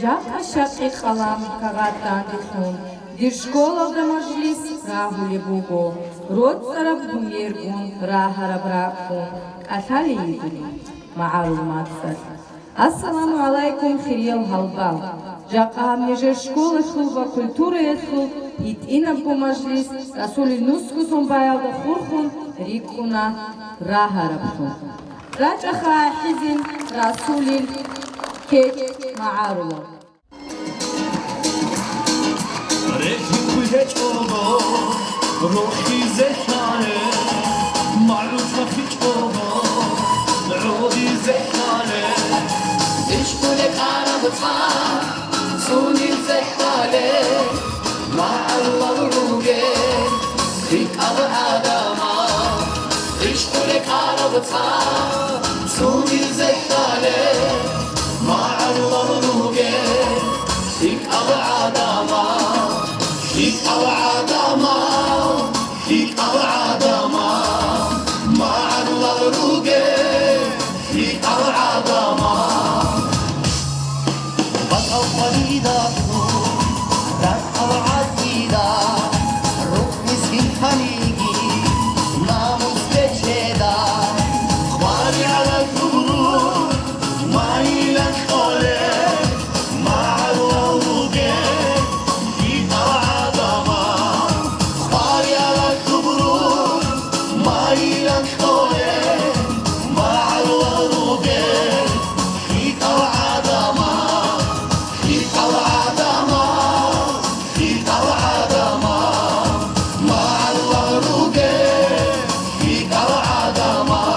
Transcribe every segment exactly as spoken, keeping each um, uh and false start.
Жакъа щакъи къалам кагъат данделъун, дир школалда мажлис рагьулеб буго, роцӀцӀараб гумергун рагьараб ракӀгун кӀалъалей йигуни магӀарул мацӀалъ. Ассаламу гӀалайкум, хириял гьалбал! Жакъа гьаб нижер школалъул ва культураялъул гьитӀинабго мажлис Расулил нусгузун баялда хурхун рикӀкӀуна рагьараблъун. РачӀаха ахӀизин Расулил кечӀ магӀарулал. Рехи ккун гьечӀого, рохизе лъале, магӀуш вахичӀого, гӀодизе лъале. Ишкъуле кӀараб цӀа, цунизе лъале, магӀарулал ругел, лъикӀал гӀадамал. Ишкъуле кӀараб цӀа, цунизе лъале, магӀарулал ругел, лъикӀал гӀадамал, лъикӀал гӀадамал, лъикӀал гӀадамал, магӀарулал ругел, лъикӀал гӀадамал. БатӀал къваридалъун, ракӀал гӀадида, рукъ мискин хъаниги, намус бечеда, къваригӀарал хӀурул майилан кьоле, магӀарулал ругел, лъикӀал гӀадамал, къваригӀарал хӀурул майилан кьоле, магӀарулал ругел, лъикӀал гӀадамал, лъикӀал гӀадамал, лъикӀал гӀадамал, магӀарулал ругел, лъикӀал гӀадамал.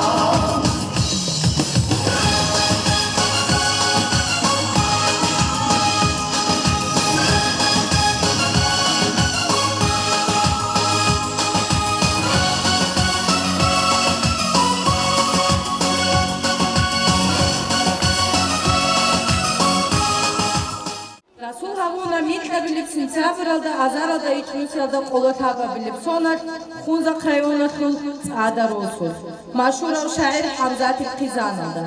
Расул гьавуна микьабилеб сентябралда азаралда ичӀнусиялда къоло лъабабилеб соналъ Хунзахъ районалъул ЦӀада росулъ, машгьурав шагӀир ХӀамзатил хъизаналда.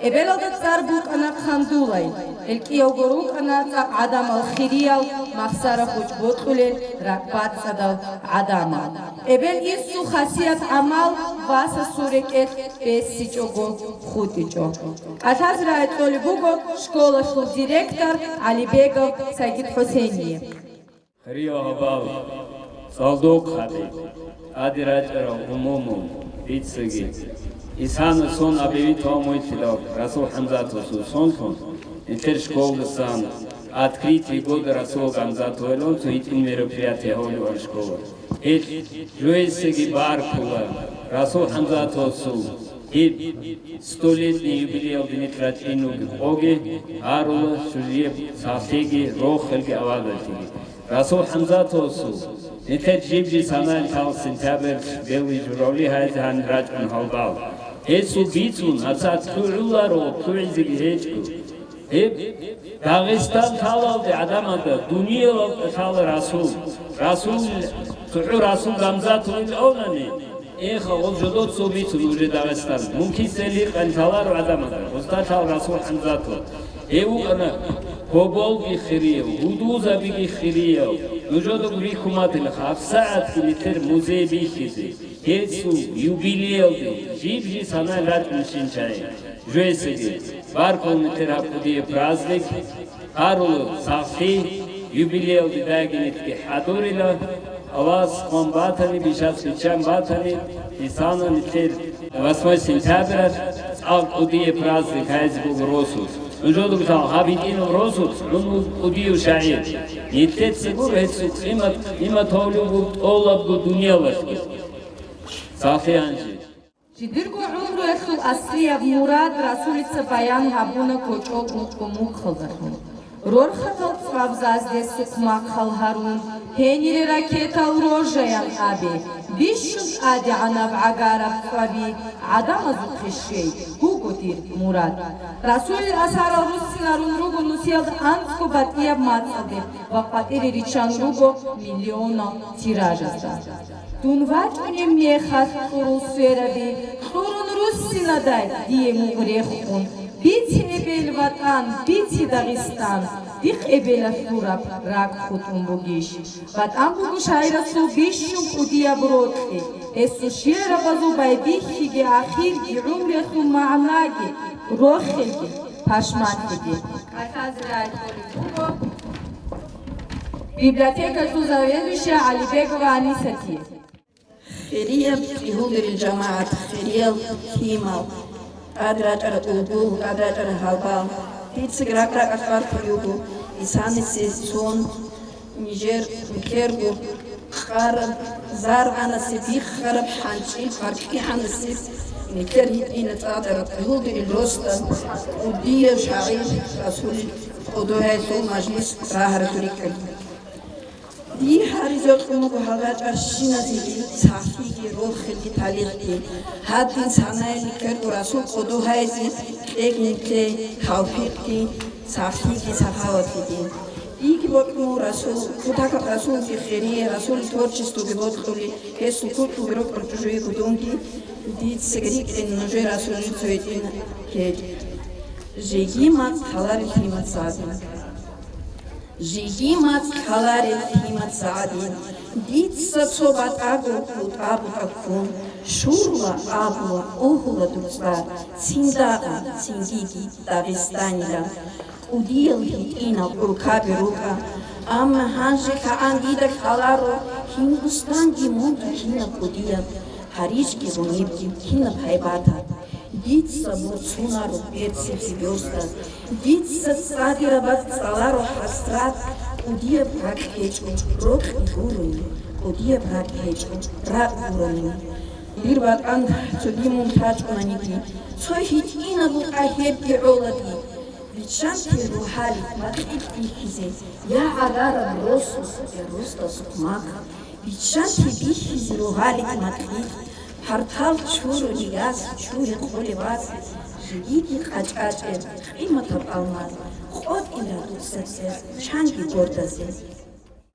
Эбелалда цӀар букӀана Хъандулай, гьел кӀиявго рукӀана цӀакъ гӀадамал хириял, махсара гьучӀ бокьулел, ракӀбацӀцӀадал гӀадамал. Эбел инсул хасият-гӀамал васасул рекӀелъ бесичӀого хутӀичӀо. КӀалъазе рагӀи кьолеб буго школалъул директор ГӀалибегов СагидхӀусейние. Хириял гьабал, цӀалдохъ гьабе, тӀаде рачӀарал умумул, бицаги. Исана сон абиви тавмуйтидал Расул ХӀамзатовсул сонлъун, нилъер школдасан открытие года Расул ХӀамзатовилан цо гьитӀин мероприятие гьавулеван школа. Гьелъ жугьесаги баркула Расул ХӀамзатовсул гьеб столетний юбилеялде нилъ рачӀин ругеб къоги, гьарула шужияб сахлъиги, рохелги авадалъиги. Расул ХӀамзатовсул нилъер жиб-жи санаялъ сентябрь белги журавли гьайзе гьаниб рачӀун гьалбал. Гьесул бицун, ацад лъугӀуларо, лъугӀизеги гьечӀо. Гьеб Дагъистан лъалалде гӀадамазда дуниялалда лъала Расул. Расул, цохӀо Расул ГӀамзатовил авнани, эха, гъол жодоцо бицун уже Дагъистан. Мункисел гьикъан лъаларо гӀадамазда, гъозда лъал Расул ХӀамзатов. Гьев вукӀана гьоболги хирияв, гьудулзабиги хирияв. Нужедаго рихьун батила, гьабсагӀатги нилъер музей бихьизе. Гьесул юбилеялде жиб-жи санай рачӀунщинчай. Жугьесаги баркун нилъер гьаб кӀудияб праздник, гьарула сахлъи, юбилеялде дагьаб нилъги хӀадурила, Аллагьас хъван батани, бищас биччан батани, исана нилъер восьмой сентябрь цӀакъ кӀудияб праздник гьайзе буго росулъ. Нужедаго лъала гьаб гьитӀинаб росулъ гӀун вуго кӀудияв шагӀир. Нилъеца гуро гьесул къимат, къимат гьавулев вуго тӀолабго дуниялалъго. Сахлъи гьанже. Жидерго гӀумруялъул аслияб мурад Расулица баян гьабуна кочӀол ункъго мухъалдалъун. Рорхатал цӀвабзазде сухъмахъал гьарун, гьенире ракетал рожаян абе, бищун тӀадегӀанаб гӀагараб цӀваби гӀадамазухъе щвей буго дир мурад. Расулил асарал руссинарун руго нусиялда анцӀго батӀияб мацӀалде ва къватӀире риччан руго миллионал тиражазда. Дун вачӀунеб мехалъ кьурул свераби, кьурун руссинадай дие мугъ рехун, Бице, эбел ВатӀан, бице, Дагъистан, дихъ эбелалъ гураб ракӀ хутӀун бугищ? ВатӀан буго шагӀирасул бищун кӀудияб рокьи, гьесул шигӀрабазул байбихьиги, ахирги, гӀумруялъул магӀнаги, рохелги, пашманлъиги. КӀалъазе рагӀи кьолеб буго библиотекалъул заведующая ГӀалибегова Анисатие. Хирияб кӀигьудерил жамагӀат, хириял лъимал, тӀад рачӀараб улгул, тӀад рачӀараб гьалбал, дицаги ракӀ-ракӀалъ баркулев вуго, исанисе сон, нижер нилъерго къараб, заргӀанасе биххараб хӀанчӀил къаркъигӀанасеб нилъер гьитӀина цӀалараб кӀигьудерил росдал кӀудияв шагӀир Расул Кодогьаевил мажлис рагьаралъур рикӀкӀад. Дие гьаризе кьун буго гьал рачӀарщиназеги, цахлъиги, рохелги, талихӀги. Гьадин санаялде ккерго Расул Кодогьаевил кьегинлъи, тавфикъги, цахлъиги, сахаватлъиги. Диеги бокьун Расул, кутакаб Расулги хирие, Расулил творчествоги бокьулел, гьесул кутакги рокьул чӀужуего дунги, дицаги рикӀкӀин нужер Расулил цо гьитӀин гьечӀ. Жеги мацӀ ккаларел лъимаца гӀадин. Жеги мацӀ ккаларел лъимаца гӀадин, дица цо батӀаго бутӀа-бутӀа ккун, щурула абула, угьула дур цӀар, цин дагъа, цинги Дагъистанилан. КӀудиял гьитӀинал гӀуркаби рукӀа, амма гьанже лъагӀан дида ккаларо Гьиндустанги мунги кинаб кӀудияб, гьарищги гъунибги кинаб гьайбатаб. Дица борцунаро берцинлъи бёрсдал, дица цӀадирабаз цӀаларо хӀасрат, кӀудияб ракӀ гьечӀо, рокьи гурони, кӀудияб ракӀ гьечӀо, ракӀ гурони. Дир батӀан цоги мун лъачӀунаниги, цо гьитӀинаб бутӀа гьебги гӀолади. Биччанте рогьалил макьилъ бихьизе, я гӀагараб росу, я росдасухъ махъ. Биччанте бихьизе рогьалил макьилъ, партал чуруни яс, чури къолеб вас, жидеги къачӀачӀеб къиматаб алмаз, къотӀила дуца цер чанги гордазе.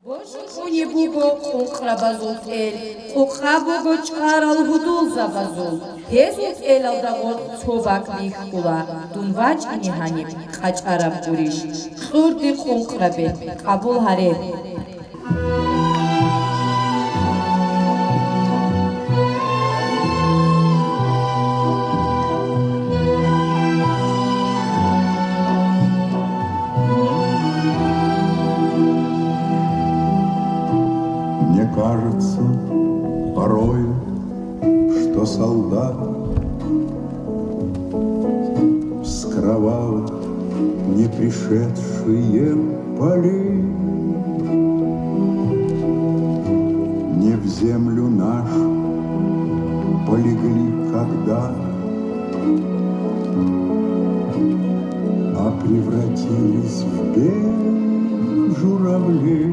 Божун унеб буго къункърабазул тӀел, къукъа буго чӀварал гьудулзабазул. Гьезул тӀелалда гъоркь цо бакӀ бихьула, дун вачӀине гьаниб къачӀараб гурищ. Кьурде къункърабе, къабул гьаре. Мне кажется порой, что солдат с кровавых не пришедшие полей не в землю нашу полегли когда, а превратились в белых журавлей.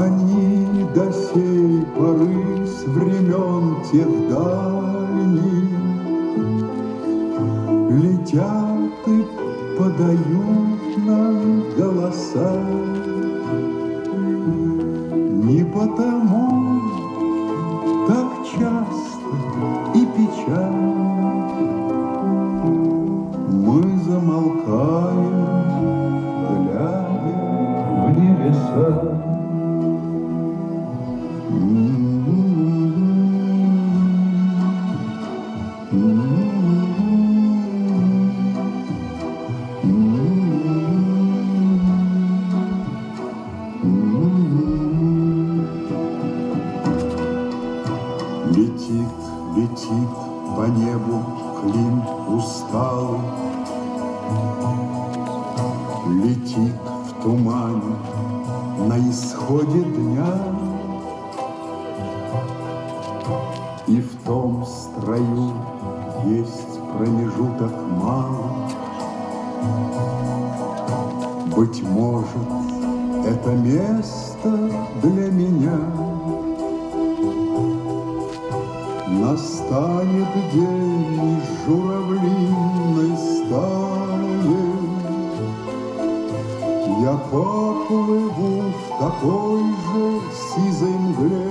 Они до сей поры с времен тех дальних летят и подают нам голоса. Не потому так часто и печально мы замолкаем, глядя в небеса. Летит, летит по небу клин усталый, летит в тумане на исходе дня. И в том строю есть промежуток малый. Быть может, это место для меня настанет день с журавлиной стаей. Я поплыву в такой же сизой мгле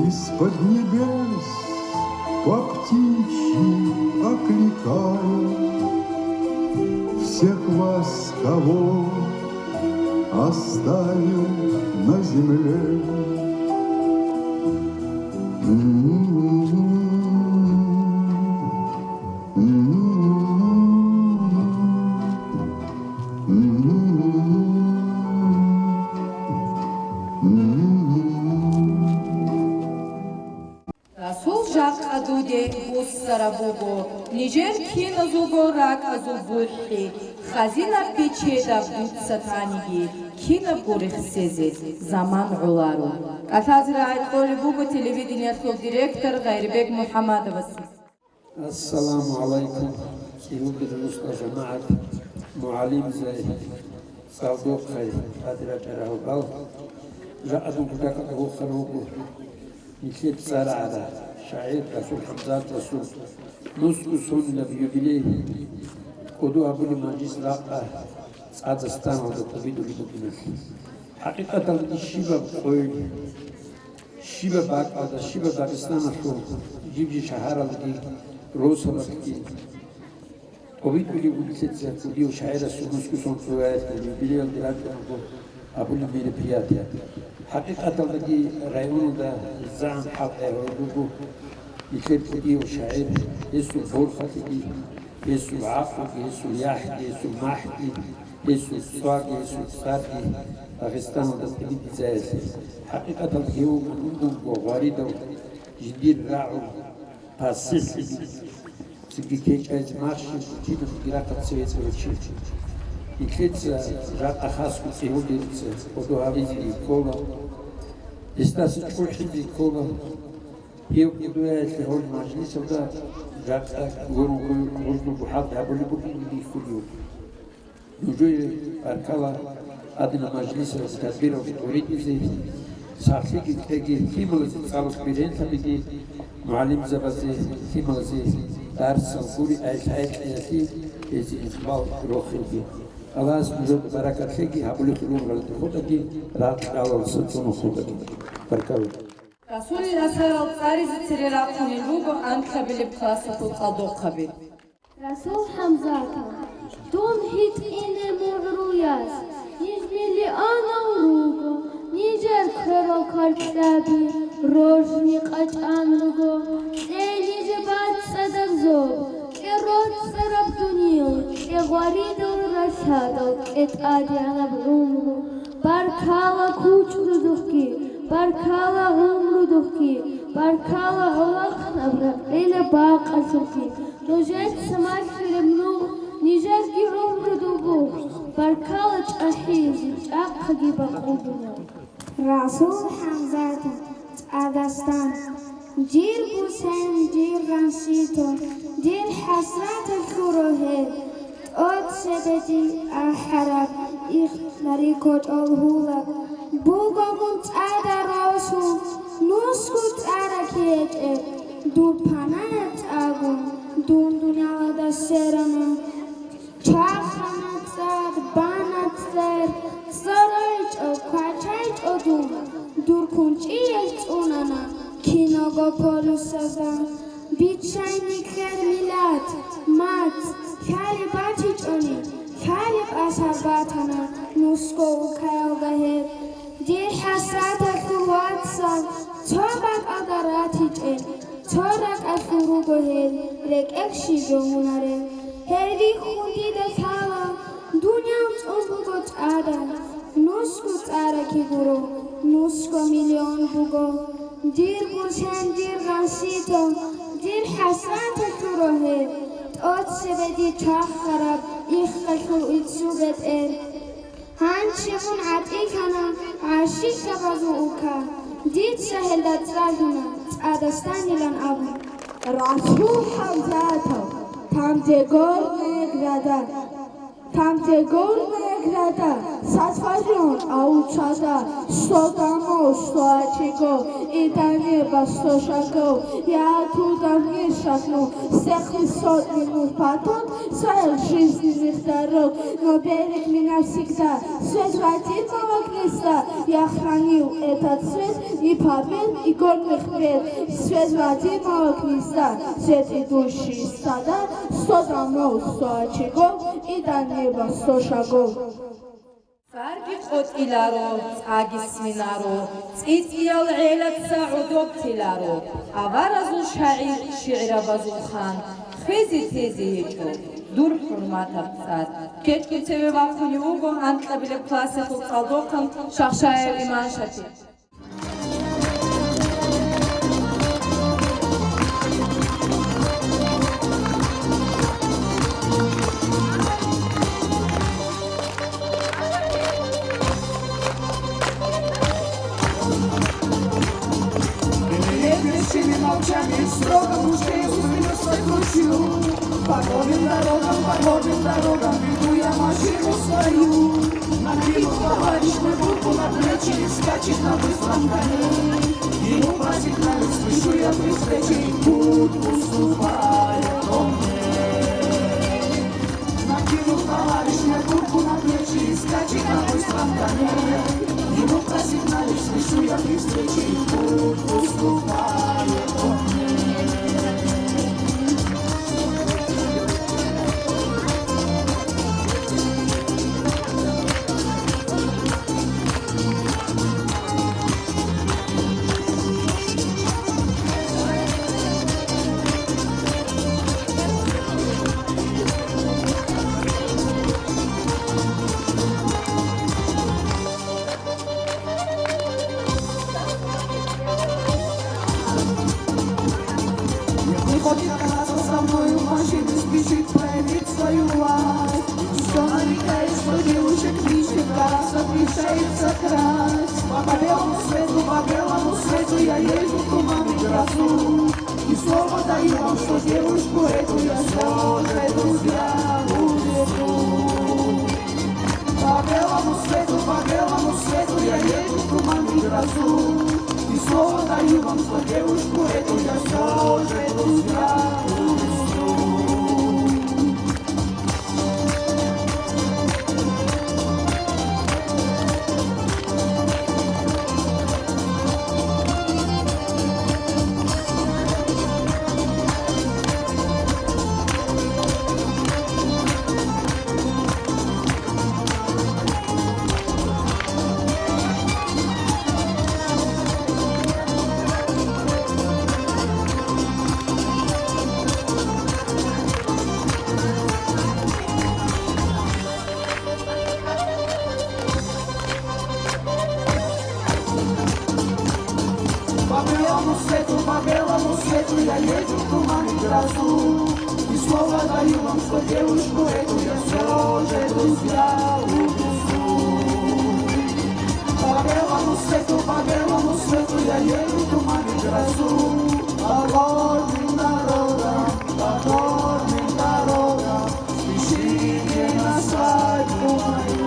из-под небес А птичьи окликают всех вас, кого оставил на земле. Расул, жакъа дуде буссараб буго нижер киназулго ракӀазул бухӀи, хазинаб бечедаб дуца таниги, кинабго рехсезе заман гӀоларо. КӀалъазе рагӀи кьолеб буго телевидениялъул директор Гъайрбек МухӀаммадовасе. Ассаламу гӀалайкум, цӀигьулги рузкъа жамагӀат, мугӀалимзай, цӀалдохъай, тӀаде рачӀарал гьал. Жакъа дун кутакалда вохар вуго нилъер цӀар гӀара, шагӀир Расул ХӀамзатовасул нусго сонилаб юбилей кӀодо гьабулеб мажлис ракъа цӀадасданалда тӀубидулеб букӀиналъ. ХӀакъикъаталдаги щибаб къойил, щибаб бакӀалда, щибаб Дагъистаналъул жиб-жиб шагьаралги, росабалъги, тӀубитӀулев унлъеца кӀудияв шагӀирасул нусго сон цояялъул юбилеялде рачӀунаго гьабулеб мероприятие. ХӀакъикъаталдаги районалда загӀан хӀалтӀи гьород буго нилъер кӀудияв шагӀир, гьесул борхалъиги, гьесул гӀакълуги, гьесул яхӀги, гьесул махӀги, гьесул цӀваги, гьесул цӀарги Дагъистаналда тӀибитӀизаялъе. ХӀакъикъаталда гьев вуго унго гъваридав, жиндир рагӀул пасихӀлъиги, цинги кечӀайзе махщел, киналъги рахъа цеве цӀура чи. Нилъеца жакъа хасго цӀигьулдерица кӀодо гьабизеги ккола, гьесдаса чӀухӀизе ккола. Гьев кӀудияялъе гьолеб мажлисалда жакъа гурун гъужлугу хӀалтӀи гьабулеб букӀин бихьулев. Нужее баркала гьадинаб мажлисалъ тадбиралъ тӀоритӀизе, сахлъиги кьеги, лъималазе цӀалулъ биренлъабиги, мугӀалимзабазе, лъималазе дарсал гури ай-, гьайкьиялъе гьезие икъбал рохелги. Аллагьас нужеда баракат лъеги, гьабулеб гьунаралде хутӀаги, рагъ-кьалалдаса цӀунухъ хутӀаги. Баркала. Расулил асарал цӀаризе цере рахъунел руго анкьабилеб классалъул цӀалдохъаби. Расул ХӀамзатов, дун гьитӀинаб мугӀрул яс, ниж миллионал руго, нижер кверал кваркьаби, рожни къачӀан руго, кье нижер бацӀцӀадаб зоб, кье роцӀцӀараб дуниял, кье гъваридал ралъадал, кье тӀадегӀанаб гӀумру. Баркала кучӀдудухъги, баркала гӀумрудухъги, баркала гӀолохъаб ракьилаб бакъалъухъги. Нужеца малъулеб нух, нижерги гӀумру дубух, баркала чӀахӀизе, чӀахъаги бакъулгунев. Расул ХӀамзатов, ЦӀадастан. Дир бусен, дир гъансито, дир хӀасраталъ гуро гьеб. ТӀоцебеди ахӀараб, ихтари кочӀол гьулаб, бугогун цӀада росул, нусго цӀарахъ гьечӀеб, дур панаяб цӀагун дун дуниялалда сверана. Чахана цӀад, бана цер, цӀоройчӀо, квачайчӀо дун, дур кунчӀиялъ цӀунана киного полюсазда. Биччай нилъер миллат, мацӀ, лъалеб батичӀони, лъалеб асар батана нусго улкаялда гьеб. Дир хӀасраталъул вацал цо бакӀалда ратичӀел, цо ракӀалъул руго гьел, рекӀелъ щиб жо гьунарел. Гьел риххун дида лъала, дуниял цӀун буго цӀада, нусго цӀарахъ гуро, нусго миллион буго. Дир бусен, дир гъансито, дир хӀасраталъ гуро гьеб, тӀоцебеди чвахараб ихталъул иццу бетӀер. Гьанже мун гӀатӀилъана гӀашикьабазул улка, дица гьелда цӀалуна ЦӀадастанилан абун. Расул ХӀамзатов, там, где горная гряда, там, где горная гряда, сотворён Алчада, сто домов, сто очагов. И до неба сто шагов, я оттуда вниз шагну, всех высот минут потом, своих жизненных дорог, но берег меня всегда, свет родимого гнезда, я хранил этот свет и побед, и горных бед, свет родимого гнезда, свет, идущий из стада, сто домов, сто очагов, и до неба сто шагов. Царги къотӀиларо, цӀаги сминаро, цӀицӀиял гӀелаца гӀодоб теларо, аваразул шагӀир, шигӀрабазул хан, хвезе-тезе гьечӀо дур хӀурматаб цӀар. КечӀго цеве вахъунев вуго анкьабилеб классалъул цӀалдохъан Шахшаев Иман Шапи. Перед вершинами молчания строго мужей усмирился грустью. По горным дорогам, по горным дорогам веду я машину свою. Накинув товарищ мой куртку на плечи, скачет на быстром коне. Ему просигнали, спешу я при встрече, и путь уступает он мне. Накинув товарищ мой куртку на плечи, скачет на быстром коне. Ему просигнали, спешу я при встрече, и путь уступает он мне. Выходит, оказаться со мною в машине, спешит проявить свою власть. Всё нарекает, что девушек ищет, гораздо мешается красть. По белому свету, по белому свету я езжу в туман и грозу. И слово даю вам, что девушку эту я всё же, друзья, увезу. По белому свету, по белому свету я езжу в туман и грозу. И слово даю вам, что девушку эту я всё же, друзья, увезу. По белому свету, по белому свету я езжу в туман и грозу. И слово даю вам, что девушку эту я всё же, друзья, увезу. По белому свету, по белому свету я езжу в туман и грозу. По горным дорогам, по горным дорогам, спешите на свадьбу мою.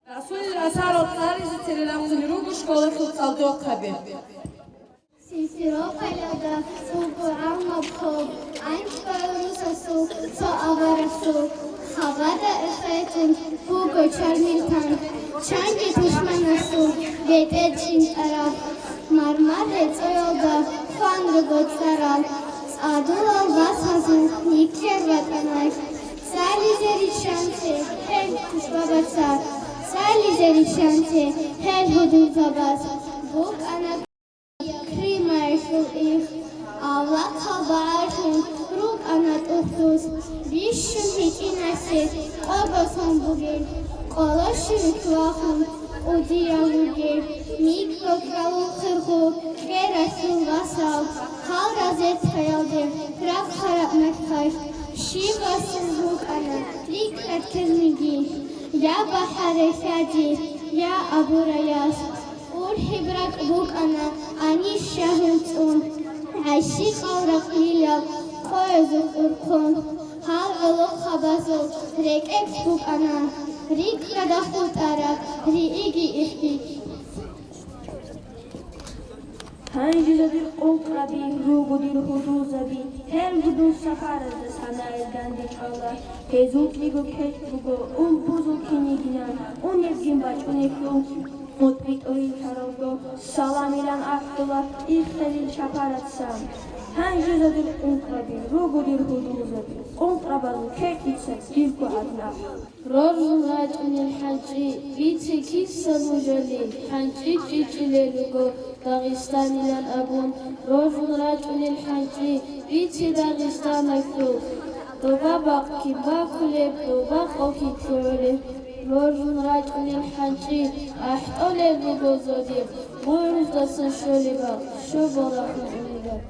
Расул расарал цӀаризе цере рахъунел руго школалъул цӀалдохъаби. Симферопольалда буго гӀалмаб хоб, анкьго русасул цо аварагасул, хабада эхетун буго чармил танк, чанги тушманасул бетӀер чӀинтӀараб. Мармар гьецӀоялда хван руго цӀарал, цӀадулал васазул нилъер ватӀаналъ. Цализе риччанте гьел тушбабацар, цализе риччанте гьел гьудулзабаз. БукӀана Кримаялъул их, авлахъал багӀарлъун рукӀана тӀухьдуз, бищун гьитӀинасе къо босун бугел, къоло щивик вахун кӀудияв вугел, микӀго кьалул хиргьу кьералъул васал, гьал разведкаялде рахъараб мехалъ, щиб васун букӀана рикӀкӀад кирниги, я бахӀаре хьади, я абурай яс. УрхӀиб ракӀ букӀана гьаниб щагьун цӀун, гӀащикъал ракълилал къоязухъ урхъун. Гьал гӀолохъабазул рекӀелъ букӀана рикӀкӀада хутӀараб рииги ихги. Гьанже дир къунтӀраби руго, дир гьудулзаби, гьел гьудул сапаразда санаил дандечӀвала. Гьезул кӀиго кечӀ буго, улбузул кинигинан, унебгин бачӀунеблъул мутӀигӀлъаралго, саламилан ахӀдула иххалил чапарацан. Гьанже дир къунтӀраби руго, дир гьудулзаби, къунтӀрабазул кечӀица дирго гӀаднахъ. Роржун рачӀунел хӀанчӀи, бице киса нужали, хӀанчӀи чӀичӀилел руго Дагъистанилан абун. Роржун рачӀунел хӀанчӀи, бице Дагъистаналъул. Доба бакъ кин бакулеб, доба къо кин лъугӀулеб. Роржун рачӀунел хӀанчӀи, ахӀдолеб руго зодиб, мугӀрузда сан щолеб бакъ, щобал рахун унеб бакъ.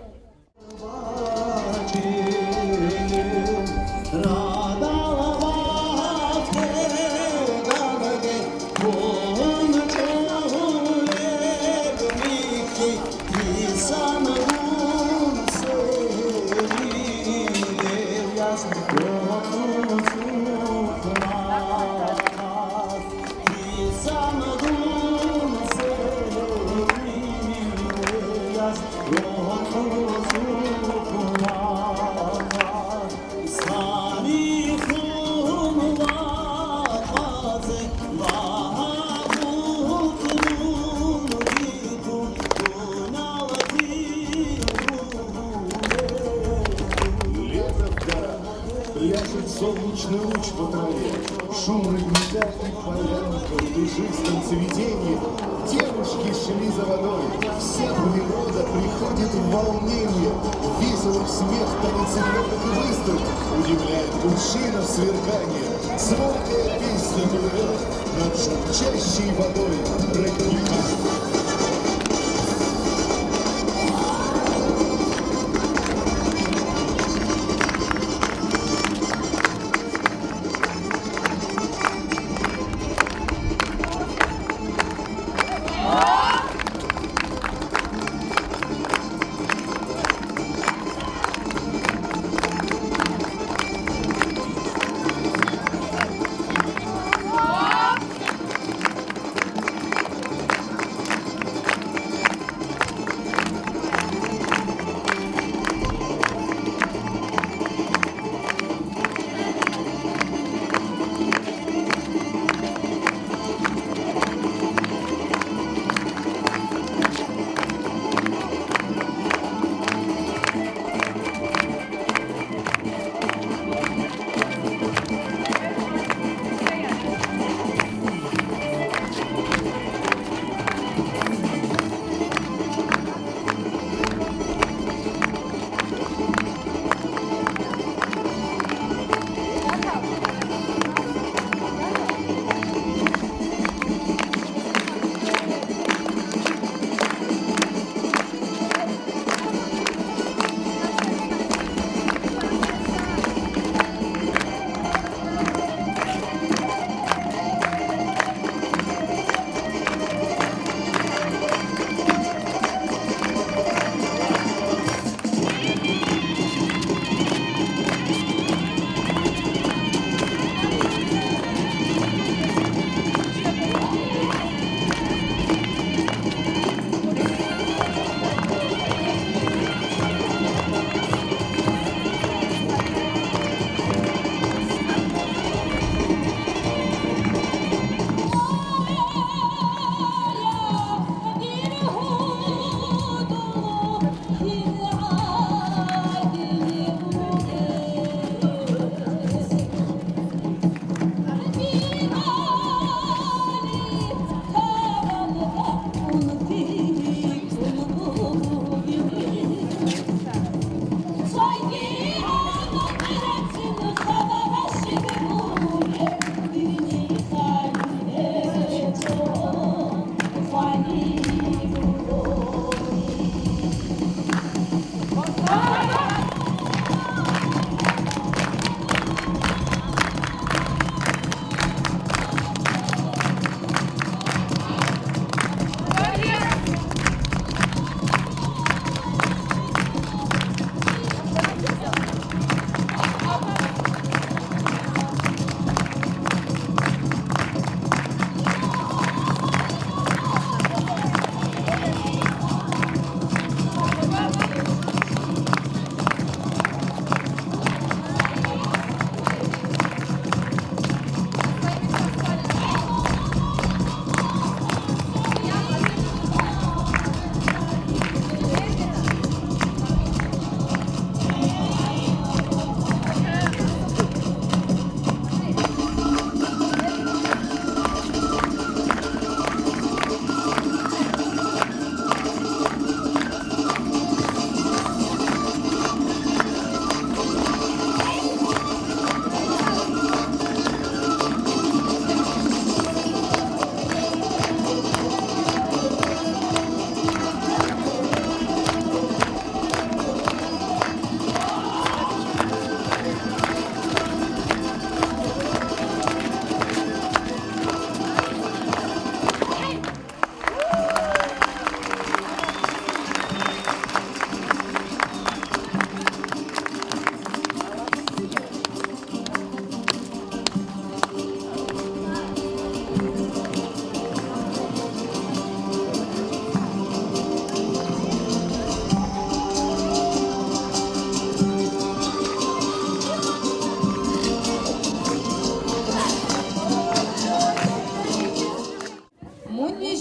Лето в горах. Пляшет солнечный луч по траве. Шум родника и паянка в душистом цветении. Девушки шли за водой. Вся природа приходит в волнение. Веселый смех, танец лёгок и быстрый удивляет кувшинов сверкание. Звонкая песня плывёт над журчащей водой родника.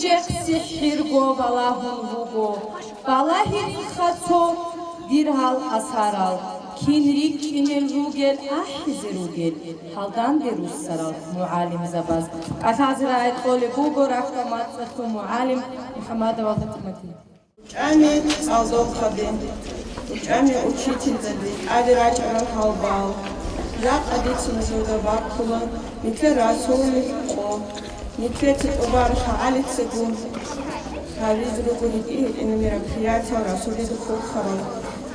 Чехъ сихӀирго балагьун вуго, балагьирин хъацо дир гьал асарал, кин рикӀкӀинел ругел, ахӀизе ругел, гьалданде руссарал мугӀалимзабаз. КӀалъазе рагӀи кьолеб буго Рахьдал мацӀалъул мугӀалим МухӀамадова ФатӀиматида. ЧӀами цӀалдохъаби, чӀами учительзаби, тӀаде рачӀарал гьалбал. Жакъа дица нужеда баккула нилъер расулалъул къо. Нилъеца тӀубаралъа гӀалицаго гьабизе руго гьитӀи-гьитӀинаб мероприятиял расулалда хурхарал.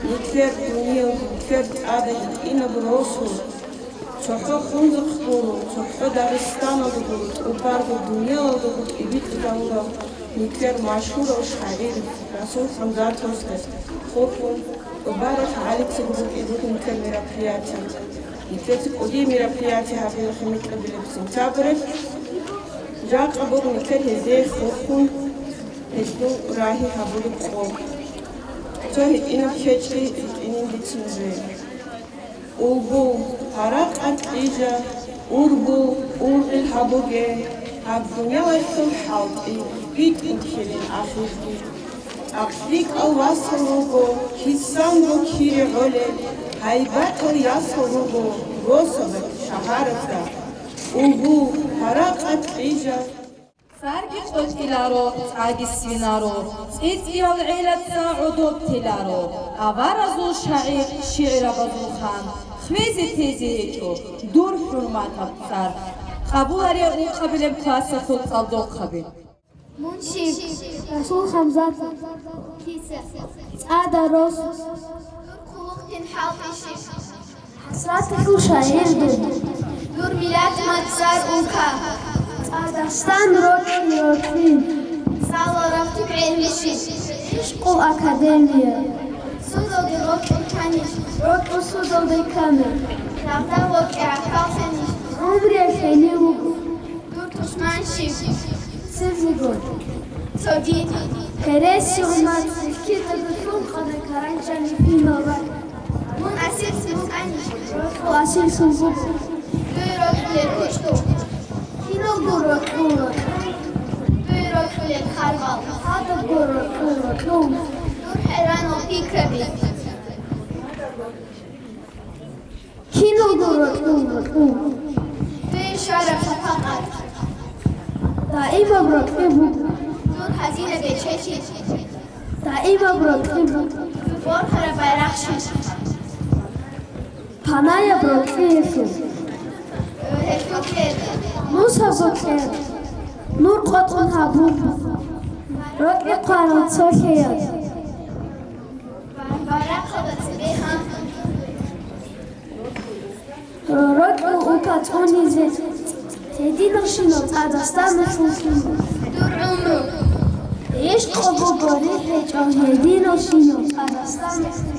Нилъер дуниял, нилъер тӀада гьитӀинаб росу, цохӀо Хунзахъ гуро, цохӀо Дагъистаналда гуро, тӀубарго дуниялалдаго тӀибитӀизавурав нилъер машгьурав шагӀир Расул ХӀамзатовасда хурхун, тӀубаралъа гӀалицаго букӀине буго нилъер мероприятиял. Нилъеца кӀудияб мероприятие гьабила химикьабилеб сентябралъ. Жакъа буго нилъер гьезие хурхун гьелъул рагьи гьабулеб къо. Цо гьитӀинаб кечӀи рикӀкӀинин дица нужее. Улбул, гьаракь кьижа, урбул, ургъел гьабуге, гьаб дуниялалъул хӀалтӀи, битӀун ккелин ахирги. ЦӀакъ лъикӀал васал руго, кисанго кире гӀолел, гьайбатал ясал руго, росабе шагьаратда. Улбул, гьаракь кьижа. Царги къотӀиларо, цӀаги свинаро, цӀицӀиял гӀелаца гӀодоб теларо, аваразул шагӀир, шигӀрабазул хан, хвезе-тезе гьечӀо дур хӀурматаб цӀар. Къабуларе ункъабилеб классалъул цӀалдохъаби. Мун щиб? Расул ХӀамзатов. Киса? ЦӀада рос. Дур хъулухъ дин хӀалтӀищ? ХӀасраталъул шагьир дун. Дур миллат мацӀар унка. ЦӀадасан рокьи рокьи. Цалал рахътиб гӀелмиши. ГӀишкъул академия. Судалде рокьун каниш. Рокьун судалде ккана. Рагъда вокьи ахӀал таниш. ГӀумруялъ гьенив вуго. Дур тушман щиб? Цевлъиго. Цоги. Гьересион мацӀ лъикӀлъидаго лъункъана каранчани пинал ракь. Мун асирлъун вукӀанищ? Рокьул асирлъун вуго. Дуе рокьулел кучӀдул. Киналго рокьул рокьул. Дуе рокьулел харбал. Гьадабго рокьул рокьул. Дур хӀайранал пикраби. Киналго рокьул рокьул. Дуе щвараб шапакъат. Даимаб рокьи буго. Дур хӀазина бечелъи. Даимаб рокьи буго. Дур борхараб байрахъ щиб? Панаяб рокьи гьелъул. Гьелъул кӀел. Мусабго кӀел. Нур къотӀун гьабун. Рокьи хъварал цо лъеял. Барахъалда цебе гьан. Рокьул упа цӀунизе гьединалщинал ЦӀадасда мехалъ. Дур гӀумру. ГӀишкъ буго рихӀичӀев гьединалщинал ЦӀадасда мехалъ.